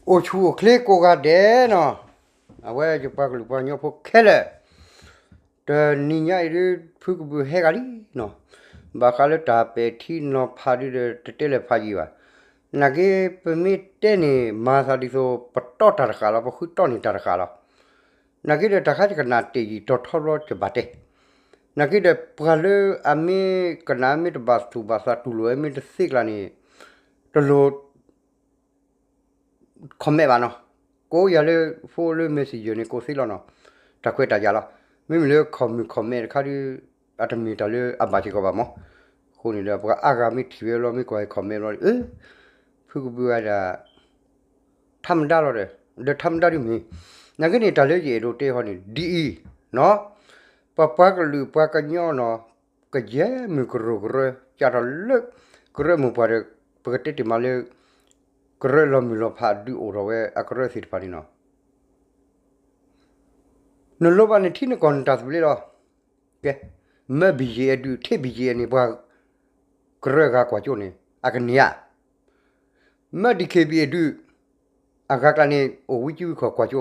အိၣ်ဆူၣ်အိၣ်ချ့ကိးဂၤဒဲးနီၤ, အဝဲယပှၤကလုာ်ပှၤကညီဖိခဲလၢာ်, တနံၤညါအံၤဒ် ဖုကဘုးဟဲဂၤလံနီၤ, ဘၣ်ဃးလၢတၢ်ပဲာ်ထံနီၤဖးဒ်ဒီး တတဲလၢၤဖးယံၤဘၣ်. နာ်က့ ပမ့ၢ်တဲန့ၣ် မၤသးဒ်သိး ပတီၢ်တၢ်တဃာ်လီၤ, ပဃုတီၢ်န့ၢ်တၢ်တဃာ်လီၤ. နာ်က့ဒီး တၢ်ခါယကနၣ်တ့ၢ်ယံာ်တီၤထီဘျီ ယဘၣ်တဲ, နာ်က့ဒီး ပှၤလၢအမ့ၢ်ကနၣ် မ့ၢ်တဘၣ်သူၣ်ဘၣ်သး တူၢ်လိာ်ဝဲမ့ၢ်တသ့ကျါန့ၣ် တလိၣ် comment ဘၣ်နီၤ, ကိးယၤလၢ phone လၢ messenger န့ၣ် ကိးသ့လီၤနီၤ, တၢ်ခွဲးတၢ်ယာ်လီၤ. မ့မ့ၢ်လၢ comment comment တခါဒ် အတမ့ၢ်တၢ်လၢအဘၣ်စ့ၢ်ကီးဘၣ်မး. အဃိန့ၣ်ဒီး ပှၤအါဂၤမ့ၢ်ထံၣ်ဝဲဘျီ မ့ၢ်ကွၢ် comment ဘျီဒီး အၢ ဖုကဘုးဂၤဒၣ် ထါမတၤလီၤဒီး ဒီးထါမတၤဒ်မ့ၢ်, နာ်က့န့ၣ် တၢ်လၢယအဲၣ်ဒိးတဲဃီန့ၣ် ဒ်အံၤနီၤ, ပပှၤကလုာ်ပှၤကညီနီၤ, ကယဲၢ်မုၢ်ကရူၢ်ကရၢ ကၢ်ထီၣ်လၢ ကရၢမိၢ်ပှၢ်ဒီး ပကတဲတ့ၢ်မးလၢ ကရၢလီၤမုၢ်လီၤဖးဒုးအိၣ်ထီၣ်ဝဲအကရၢသ့ၣ်တဖၣ်န့ၣ်နီၤ, နလိၣ်ဘၣ်နထံနကီၢ်နတၢ်သဘျ့လီၤ. ကဲ, မၢ BGF ဒုး ထဲ BGF န့ၣ် ပှၤကရၢအဂၤကွၢ်ကၠိန့ၣ် အကန့ၢ်ဧါ. မၢ DKBA ဒုး အဂၤကျါန့ၣ် အိၣ်ဝံကံဝံခီၣ်ကွၢ်ကၠိ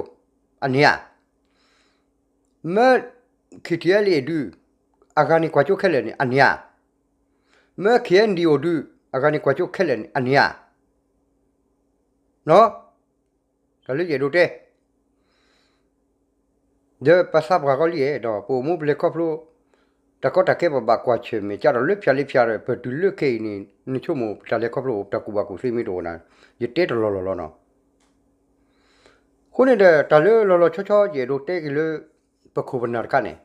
အန့ၢ်ဧါ. မၢ KTLA ဒုး အဂၤန့ၣ်ကွၢ်ကၠိခဲလၢာ်န့ၣ် အန့ၢ်ဧါ. မၢ KNDO ဒုး အဂၤန့ၣ်ကွၢ်ကၠိခဲလၢာ်န့ၣ် အန့ၢ်ဧါ. တၢ်လၢယအဲၣ်ဒိးတဲ ဒီးပသးပှၢ်ကီလံဧဲဒီး ပအိၣ်မူပလဲၤခီဖျိ တၢ်ကီတၢ်ခဲပဘၣ်ကွၢ်ဆၢၣ်မဲာ် ကၢ်ထီၣ်လၢဖၠၣ်လၢဖၠၣ်ဒီး ပတုၤလၢခဲအံၤန့ၣ် နဆိကမိၣ်ပတၢ်လဲၤခီဖျိအိၣ် ပတၢ်ကူၣ်ဘၣ်ကူၣ်သ့မ့ၢ်တအိၣ်နၤ, ယတဲတလီၢ်လီၢ်လီၤနီၤ. အဃိန့ၣ်ဒီး တၢ်လၢလီၤလီၤဆီဆီ ယအဲၣ်ဒိးတဲက့ၤလၢ ပခိၣ်ပနၢ်တခါန့ၣ်,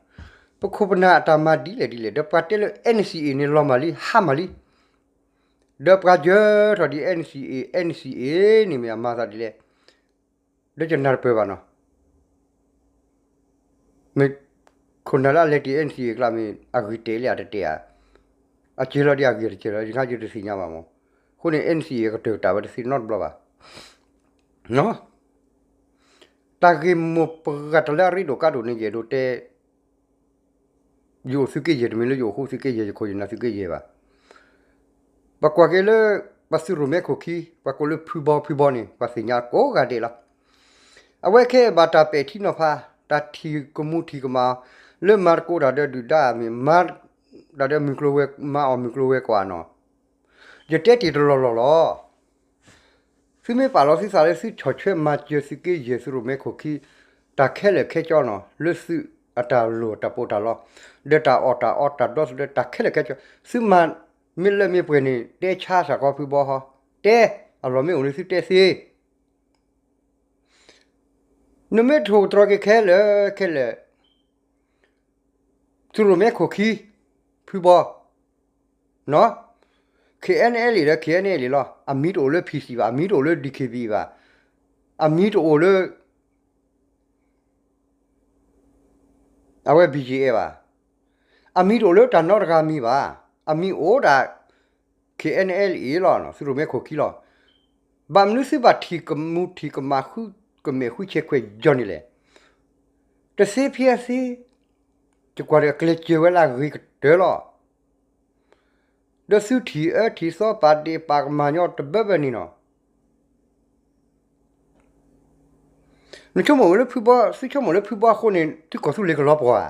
ပခိၣ်ပနၢ်အတၢ်မၤဒ်လဲၣ်ဒ်လဲၣ် ဒီးပှၤတဲလၢ NCA န့ၣ်လီၤမၢ်လံ ဟါမၢ်လံ ဒီးပှၤယၢၤထီၣ်ဒ် NCA, NCA န့ၣ်မ့ၢ်အမၤသးဒ်လဲၣ်, ဒီးယနၢ်တပၢၢ်ဘၣ်နီၤ. မ့ၢ်ခိၣ်နၢ်လၢအလဲၤတ့ၢ် NCA အကျါမ့ၢ် အဂ့ၤတဲာ်လံဧါတတဲာ်ဧါ, အစဲၤလီၤဒ်အဂ့ၤတစဲၤလီၤ ယခါယတသ့ၣ်ညါဘၣ်မး. အဃိန့ၣ် NCA ကတၢၢ်ကတၢၢ်ဝဲတသ့နီတဘျီဘၣ်. တၢ်ဂ့ၢ်မိၢ်ပှၢ်တၢ်လၢအရ့ဒိၣ်ကါဒိၣ်န့ၣ် ယအဲၣ်ဒိးတဲ ယအိၣ်သုးက့ယဲၢ် တမ့ၢ်လၢယအိၣ်ဃူသုးက့ယဲၢ် ယခိၣ်ယနၢ်သုးက့ယဲၢ်ဘၣ်. ပကွၢ်က့ၤလၢ ပသုးရိၣ်မဲခိၣ်ခံ ပှၤကိးလၢဖုဘီ ဖုဘီန့ၣ် ပှၤသ့ၣ်ညါကိးဂၤဒဲးလီၤ. အဝဲခဲအံၤဘၣ်တၢ်ပဲာ်ထံနီၤဖး တၢ်ထံၣ်ကမူထံၣ်ကမၣ် လၢမၤသကိးတၢ်ဒီးဒုၣ်ဒါမ့ၢ် မၤတၢ်ဒီးမုၢ်ကျိၤဝဲၤ မၤအီၣ်မုၢ်ကျိၤဝဲၤကွာ်နီၤ. ယတဲတ့ၢ်တလီၢ်လီၢ်လီၤ. သုမ့ၢ်ပာ်လီၤသုသးလၢသုဆီၣ်ထွဲမၤစၢၤသုးက့ယဲၢ်သုးရိၣ်မဲခိၣ်ခံ တၢ်ခဲလၢာ်ခဲဆ့နီၤ လၢသုးအတၢ်လိၣ်တၢ်ပီးတၢ်လီ ဒီးတၢ်အီၣ်တၢ်အီတၢ်ဒီသဒၢတၢ်ခဲလၢာ်ခဲဆ့ သုမၤမ့ၢ်လၢမ့ၢ်ပှဲၤန့ၣ် တဲဆါစ့ၢ်ကီးဖုဘီဟီ တဲ အလီၢ်မ့ၢ်အိၣ်န့ၣ်သုတဲသ့ နမ့ၢ်ထိၣ်သတြီၤက့ၤခဲလၢာ်ခဲလၢာ် သုးရိၣ်မဲခိၣ်ခံ ဖုဘီ နီၤ KNLA ဒီး KNLA လီၤ. အမံၤတအိၣ်လၢ PC ဘၣ်, အမံၤတအိၣ်လၢ DKBA ဘၣ်, အမံၤတအိၣ်လၢ အဝဲ BGF ဘၣ်, အမံၤတအိၣ်လၢတၢ်နီတဂၤမံၤဘၣ်, အမံၤအိၣ်ဒၣ် KNLA လီၤ, သုးရိၣ်မဲခိၣ်ခံလီၤ. ဘၣ်မနုၤသုဘၣ်ထံၣ်ကမူထံၣ်ကမၣ်ဃုကမဲာ်ဃုဆဲးခွဲးယီၤန့ၣ်လဲၣ်. တသ့ဖဲအသ့, ယကွၢ်ဒီးအကျဲးစၢးဝဲလၢအဂ့ၤကတၢၢ်လီၤ. ဒီးသုထံၣ်အၢထံၣ်သီပာ်ဒ့ၣ်ပာ်ကမၣ်ညီတဘၢဘၢန့ၣ်နီၤ. နဆိကမိၣ်လၢဖုဘီ, သုဆိကမိၣ်လၢဖုဘီအဃိန့ၣ် သုကီၢ်သူလ့ၤကလီၤပှီၢ်ဧါ.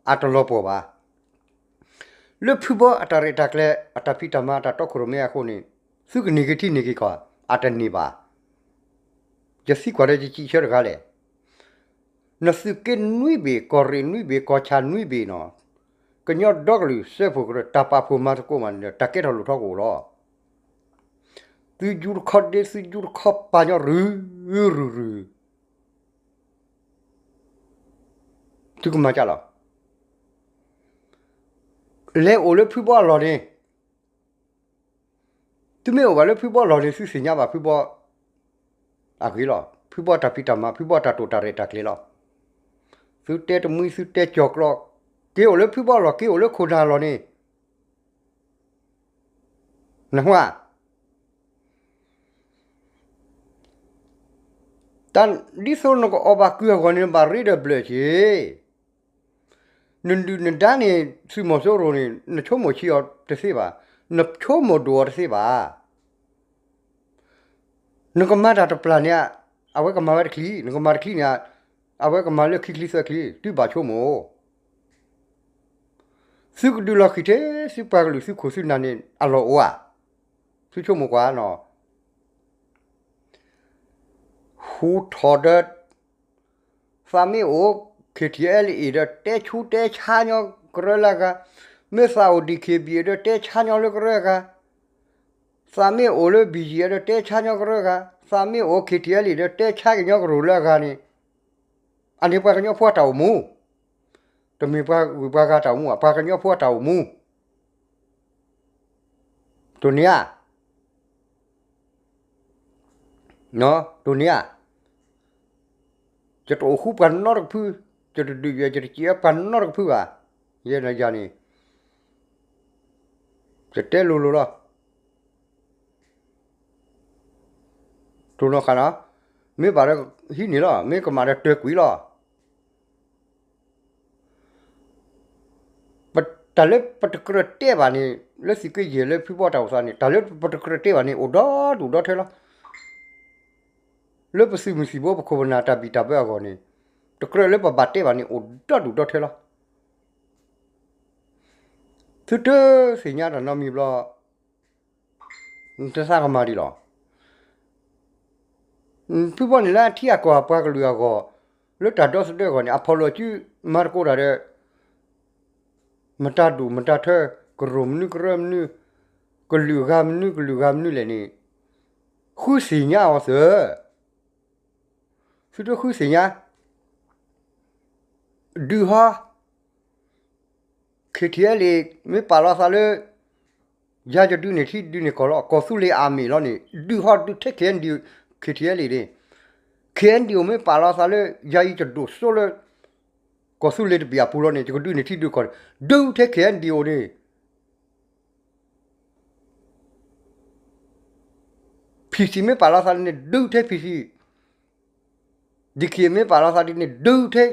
အတလီၤပှီၢ်ဘၣ်. လၢဖုဘီအတၢ်ရဲၣ်တၢ်ကျဲၤ အတၢ်ဖံးတၢ်မၤ အတၢ်တီခိၣ်ရိၣ်မဲအဃိန့ၣ် သုကန့ၢ်က့ၤထံန့ၢ်က့ၤကီၢ် အတန့ၢ်ဘၣ်. ယသံကွၢ်ဒီးယစံးဆၢတဂၤလဲၣ်. နသုးက့နွံဘ့ၣ်, ကီၢ်ရ့ၣ်နွံဘ့ၣ်, ကီၢ်ဆၣ်နွံဘ့ၣ်နီၤ, ကညီဒီကလုာ်စၢဖှိၣ်ကရၢ တၢ်ပာ်ဖှိၣ်မၤသကိးမးန့ၣ်ဒီး တၢ်ကဲထီၣ်လိၣ်ထီၣ်ကအိၣ်လီၤ. သုယူတခီဒ့ သုယူတခီပာ်ညီ ရူၤရူၤရူၤ သုကမၤကၢ်လီၤ. လဲၤအိၣ်လၢဖုဘီအလီၢ်န့ၣ်, သုမ့ၢ်အိၣ်ဘၣ်လၢဖုဘီအလီၢ်န့ၣ် သုသ့ၣ်ညါဘၣ်ဖုဘီအဂ့ၢ်လီၤ. ဖုဘီအတၢ်ဖံးတၢ်မၤ, ဖုဘီအတၢ်တိာ်တၢ်ရဲၣ်တၢ်ကျဲၤလီၤ. သုတဲတမှံ, သုတဲကၠီၤကျီ, က့ၤအိၣ်လၢဖုဘီအလီၢ်, က့ၤအိၣ်လၢခိၣ်နၢ်အလီၢ်န့ၣ် နဟါ, တၢ်ဒ်သိးနကအီၣ်ဘၣ်ကုၢ်အဂီၢ်န့ၣ် နဘၣ်ရ့ဒီးဘျၢၣ်က့ၤ. နဒုၣ်နဒါန့ၣ် သုးမီၤစိရိၤန့ၣ် နဆိကမိၣ်ဆံးအီၤတသ့ဘၣ်, နဆိကမိၣ်ဒိၣ်အီၤတသ့ဘၣ်. နကမၤတၢ်တပျၢ်န့ၣ် အဝဲကမၤဝဲတချံ, နကမၤတချံန့ၣ် အဝဲကမၤလၢခံချံသၢချံ, သုဘၣ်ဆိကမိၣ်, သုကဒုးလီၤဃံၤထဲ သုပှၤကလုာ်သုခိၣ်သုနၢ်န့ၣ် အလီၢ်အိၣ်ဧါ, သုဆိကမိၣ်ကွၢ်နီၤ, ဟူထီၣ်ဒီး သးမ့ၢ်အိၣ် KTLA ဒီး တဲဆူတဲဆါညီကရၢလၢအဂၤ, မ့ၢ်သးအိၣ် DKBA ဒီး တဲဆါညီလၢကရၢအဂၤ, သးမ့ၢ်အိၣ်လၢ BGF ဒီး တဲဆါညီကရၢအဂၤ, သးမ့ၢ်အိၣ် KTLA ဒီး တဲဆါကညီကရိၢ်လၢအဂၤန့ၣ်, အန့ၣ်ပှၤကညီဖိအတၢ်အိၣ်မူ, တမ့ၢ်ပှၤဂုၤပှၤဂၤတၢ်အိၣ်မူဘၣ်, ပှၤကညီဖိအတၢ်အိၣ်မူ တိၢ်န့ၢ်ဧါ, တိၢ်န့ၢ်ဧါ, ယတအိၣ်ဃူပှၤနီတကဖု, ယတဒုးယဲ ယတစံးအၢပှၤနီတကဖုဘၣ်, ယဲယၤန့ၣ်, ယတဲလိၤလိၤလီၤ, တိၢ်နီၣ်ဃာ်နီၤ, မ့ၢ်ဘၣ်ဒီးဟံးန့ၢ်လီၤ, မ့ၢ်ကမၣ်ဒီးတၢၤကွံာ်လီၤ. တၢ်လၢပတကြၢးတဲဘၣ်န့ၣ် လၢသုးက့ယဲၢ်လၢဖုဘီတၢ်အိၣ်သးန့ၣ် တၢ်လၢပတကြၢးတဲဘၣ်န့ၣ် အိၣ်ဒီဒူၣ်ဒီထၢလီၤ. လၢပသုးမုၢ်သံၣ်ဘိပခိၣ်ပနၢ်တၢ်ဘံၣ်တၢ်ဘၢအဂီၢ်န့ၣ် တကြၢးလၢပဘၣ်တဲဘၣ်န့ၣ် အိၣ်ဒီဒူၣ်ဒီထၢလီၤ. သုတသ့ၣ်ညါတၢ်နီတမံၤဘျီ နတသးကမၤဒံးလီၤ. ဖုဘီန့ၣ်လၢအထံအကီၢ်အပှၤကလုာ်အဂီၢ် လၢတၢ်ဒီသဒၢအဂီၢ်န့ၣ် အဖီၣ်လိာ်စုမၤသကိးတၢ်ဒီး မတၤဒူၣ်မတၤထၢ ကရိၣ်မနုၤကရၢမနုၤ ကလုာ်ဂၤမနုၤကလုာ်ဂၤမနုၤလဲၣ်န့ၣ် ဃုသ့ၣ်ညါအီၤသၢ သုတဃုသ့ၣ်ညါ ဒုးဟီ KTLA မ့ၢ်ပာ်လီၤသးလၢ ယၤယဒုးန့ၢ်ထံဒုးန့ၢ်ကီၢ်လီၤ ကီၢ်သူလ့ၤအမ့ၢ်လီၤန့ၣ် ဒုးဟီဒုးထဲ KNDO KTLA န့ၣ် KNDO မ့ၢ်ပာ်လီၤသးလၢ ယၤအံၤယဒိၣ်စိလၢ ကီၢ်သူလ့ၤတဘ့ၣ်အပူၤလီၤန့ၣ် ယကဒုးန့ၢ်ထံဒုးကီၢ်န့ၣ် ဒုးထဲ KNDO န့ၣ် PC မ့ၢ်ပာ်လီၤသးန့ၣ် ဒုးထဲ PC, DK မ့ၢ်ပာ်လီၤသးဒ်န့ၣ် ဒုးထဲ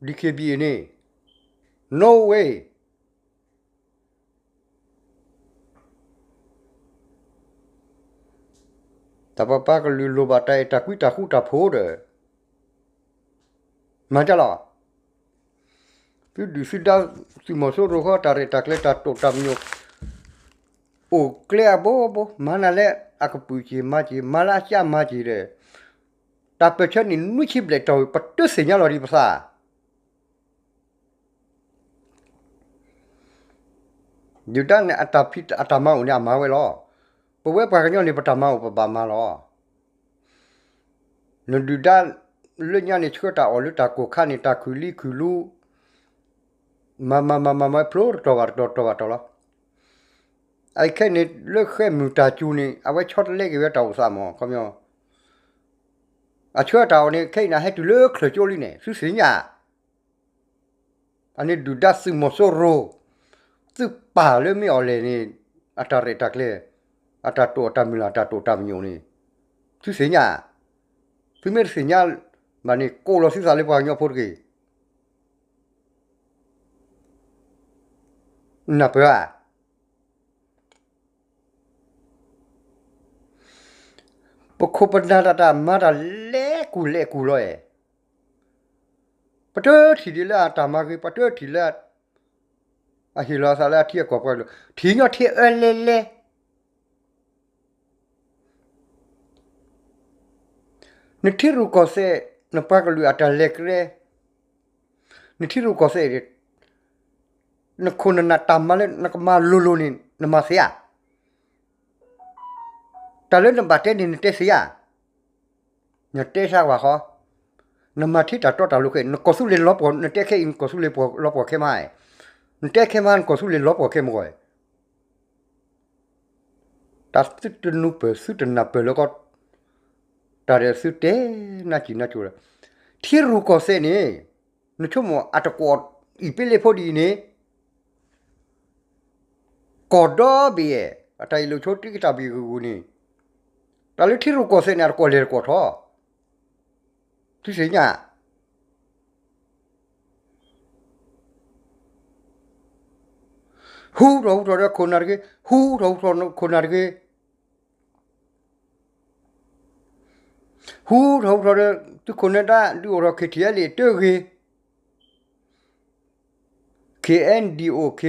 DKBA န့ၣ် no way. တၢ်ပပှၤကလုာ်လိၣ်ဘၣ်တၢ်အဲၣ်တၢ်ကွံတၢ်ဃူတၢ်ဖိးဒီး မၤတၢ်လီၤ. သုဒုၣ်သုဒါ သုးမီၤစိရိၤဃီ တၢ်ရဲၣ်တၢ်ကျဲၤတၢ်တိာ်တၢ်ပညိၣ် အိၣ်ကျဲအဘိဘိ မၤနၤလၢအကပုာ်က့ၤမၤက့ၤ မၤလၢအစၢ်မၤက့ၤဒီး တၢ်ပၢၢ်ဆၢန့ၣ်နွံဆံဘျဲၣ်တီၢ် ပတသ့ၣ်ညါလီၤဒံးပသး ဒုၣ်ဒါန့ၣ် အတၢ်ဖံးအတၢ်မၤအိၣ်န့ၣ် အမၤဝဲလီၤ. ပဝဲပှၤကညီန့ၣ် ပတၢ်မၤအိၣ်ပဘၣ်မၤလီၤ. နဒုၣ်ဒါလၢညါန့ၣ် ဆှၢတၢ်အီၣ်လၢတၢ်ကိၢ်ခါန့ၣ် တၢ်ခုၣ်လံခုၣ်လူ မၤမၤမၤမၤမၤဖျိတတီၤဘၣ်တတီၤ တတီၤဘၣ်တတီၤလီၤ. အခဲအံၤန့ၣ် လၢဃဲမုၢ်တၢ်စူၤန့ၣ် အဝဲဆီတလဲက့ၤဝဲတၢ်အိၣ်သးမး ခီပညီ အဆှၢတၢ်အီၣ်န့ၣ် ခဲအံၤန့ၣ် ဟဲတုၤလၢချၢၣ်ကၠိလံန့ၣ် သုသ့ၣ်ညါ အန့ၣ်ဒုၣ်ဒါသုးမီၤစိရိၤ သုးပာ်လၢမ့ၢ်အီၤလဲၣ်န့ၣ် အတၢ်ရဲၣ်တၢ်ကျဲၤ အတၢ်တိာ်အတၢ်မုၢ်လၢ် အတၢ်တိာ်အတၢ်မုၢ်လၢ် အတၢ်တိာ်အတၢ်မုၢ်လၢ်န့ၣ် သုသ့ၣ်ညါ သုမ့ၢ်တသ့ၣ်ညါဘၣ်န့ၣ် ကိးလီၤသုသးလၢပှၤကညီဖိတဂ့ၤ နၢ်ပၢၢ်ဧါ ပခိၣ်ပနၢ်တၢ်တၢ်မၤတၢ်လဲၤကူၣ်လဲၤကူၣ်လီၤအဲၣ် ပတထံၣ်ဒ်လၢအတၢ်မၤဂ့ၤ ပတထံၣ်လၢ အဟ့ၣ်လီၤအသးလၢအထံအကီၢ်ပှၤကလုာ် ထံၣ်ညီထံအၢလဲၤလဲၤ နထံရူၢ်ကီၢ်သဲး နပှၤကလုာ်အတၢ်လဲၤကျဲ နထံရူၢ်ကီၢ်သဲး နခိၣ်နနၢ်တၢ်မၤလၢနကမၤလိၤလိၤန့ၣ် နမၤသ့ဧါ တၢ်လၢနဘၣ်တဲန့ၣ် နတဲသ့ဧါ နတဲဆါဝဲဃီ နမၤထံတၢ်တီတၢ်လိၤခဲ နကီၢ်သူလ့ၤလီၤပှီၢ် နတဲခဲအံၤ နကီၢ်သူလ့ၤလီၤပှီၢ်ခဲမး နတဲခဲမး နကီၢ်သူလ့ၤလီၤပှီၢ်ခဲမး တၢ်သုတနူပၢၢ် သုတနၢ်ပၢၢ်လၢကီၢ် တၢ်ဒီးသုတဲနါစံၣ်နါကိၤလၢ ထံရူၢ်ကီၢ်သဲးန့ၣ် နဆိကမိၣ်အတကွီၢ်အံၤပ့လ့ဖိဒ်အံၤန့ၣ် ကီၢ်ဒီဘ့ၣ် အတၢ်အ့ၣ်လိာ်ဆိတံၢ်ကတၢၢ်ဘ့ၣ်ဂ့ၤဂ့ၤန့ၣ် တၢ်လၢထံရူၢ်ကီၢ်သဲးန့ၣ် အတကွီၢ်လဲၤတကွီၢ်ထီၣ် သုသ့ၣ်ညါ ဟူထီၣ်ဟူထီၣ်ဒီးခိၣ်နၢ်တဂ့ၤ, ဟူထီၣ်ဟူထီၣ်ခိၣ်နၢ်တဂ့ၤ. ဟူထီၣ်ဟူထီၣ်ဒီး သုးခိၣ်နၢၤဒါဒုးအိၣ်ထီၣ် K T L A တဂ့ၤ, K N D O K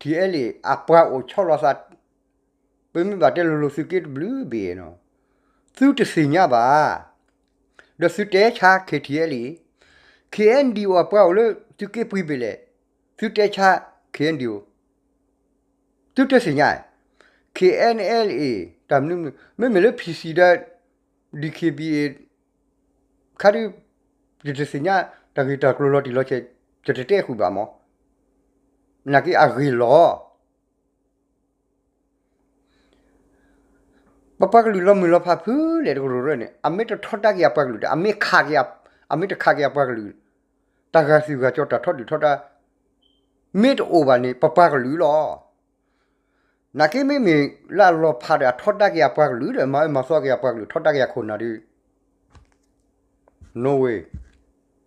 T L A အပှၤအိၣ်ဆီလီၤသး, ပမ့ၢ်ဘၣ်တဲလိၤလိၤ သုးက့တဘျုးဘ့ၣ်နီၤ, သုတသ့ၣ်ညါဘၣ်, ဒီးသုတဲဆါ K T L A, K N D O အပှၤအိၣ်လၢသုးက့ပှဲၤဘ့ၣ်လဲၣ်, သုတဲဆါ K N D O, သုတသ့ၣ်ညါ, K N L A တၢ်မနုၤမနုၤ မ့မ့ၢ်လၢ P C ဒီး D K B A ခါဒုး ယတသ့ၣ်ညါ တၢ်ဂ့ၢ်တၢ်ကျိၤလီၤတံၢ်လီၤဆဲး ယတတဲဃုာ်ဘၣ်မး, နာ်က့အဂ့ၢ်လီၤ. ပပှၤကလုာ်လီၤမုၢ်လီၤဖးဖုလဲၣ်တကရူၢ်ရၢန့ၣ် အမ့ၢ်တထီဒါက့ၤအပှၤကလုာ်ဒီး အမ့ၢ်ခးက့ၤ, အမ့ၢ်တခးက့ၤအပှၤကလုာ်, တၢ်ဂာ်သူၣ်ဂာ်ကၠီတၢ်ထီဒုၣ်ထီဒါ မ့ၢ်တအိၣ်ဘၣ်န့ၣ် ပပှၤကလုာ်လီၤ. နာ်က့မ့မ့ၢ်လၢအလီၤဖးဒီးအထီဒါက့ၤအပှၤကလုာ်ဒီး မၤအၢမၤသီက့ၤအပှၤကလုာ် ထီဒါက့ၤအခိၣ်နၢ်ဒီး no way,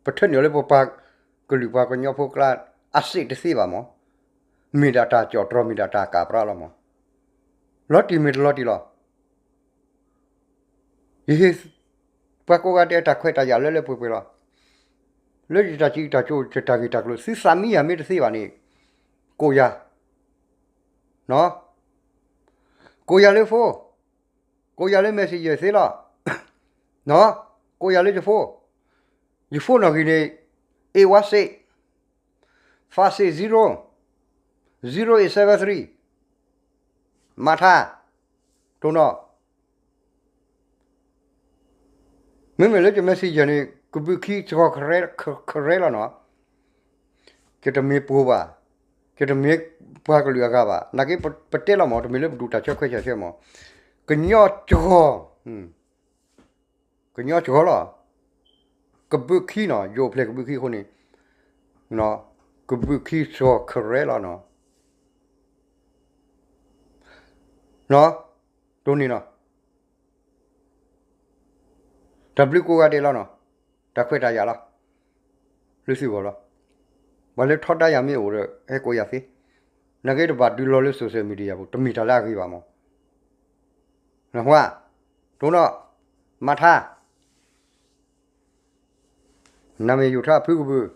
ပထၢနုာ်လၢပပှၤကလုာ်ပှၤကညီဖိကျါ အစ့တသ့ဘၣ်မး, မ့ၢ်ဒၣ်တၢ်ကၠီၣ်တြီ မ့ၢ်ဒၣ်တၢ်ကၠီၣ်တြီမ့ၢ်ဒၣ်တၢ်ကၣ်ပြါလီၤမး, လီၤတံၢ်မ့ၢ်တလီၤတံၢ်လီၤ. ယဟ့ၣ်ပှၤကိးဂၤဒဲးတၢ်ခွဲးတၢ်ယာ်လၢလၢပှဲၤပှဲၤလီၤ. လၢယတၢ်စံးတၢ်ကတိၤ ယတၢ်ဂ့ၢ်တၢ်ကျိၤ သုသးမံယၤမ့ၢ်တသ့ဘၣ်န့ၣ် ကိးယၤ, ကိးယၤလၢ phone, ကိးယၤလၢ messenger သ့လီၤ. ကိးယၤလၢယ phone, ယ phone နီၣ်ဂံၢ်န့ၣ် eight one six, five six zero, zero eight seven three, မၤထါ, တိၢ်နီၣ် မ့မ့ၢ်လၢယ messenger န့ၣ် ကဘုးခံစှီၤ ကရဲလီၤနီၤ, ယတမ့ၢ်ပှိၤဘၣ်, ယတမ့ၢ်ပှၤကလုာ်အဂၤဘၣ်, နာ်က့ပတဲလီၤမး တမ့ၢ်လၢပဒုးတၢ်ဆၢခွဲးဆၢဆၢမး, ကညီစှီၤ, ကညီစှီၤလီၤ, ကဘုးခံနီၤ ယအိၣ်ဖျဲၣ်ကဘုးခံအဃိန့ၣ်, ကဘုးခံစှီၤ ကရဲလီၤနီၤ, တိၢ်နီၣ် တၢ်ဘျုးကိးဂၤဒဲးလီၤနီၤ, တၢ်ခွဲးတၢ်ယာ်လီၤ, လၢသုဂီၢ်လီၤ, ပှၤလၢထီဒါယၤမ့ၢ်အိၣ်ဒီး ဟဲကိးယၤသ့, နာ်က့တဘၣ်ဒုးလီၤလၢ social media ပူၤ တမ့ၢ်တၢ်လၢအဂ့ၤဘၣ်မး, နၢ်ဟူဧါ, တိၢ်နီၣ်, မၤထါ, နမ့ၢ်ယိၤထါဖုကဘုး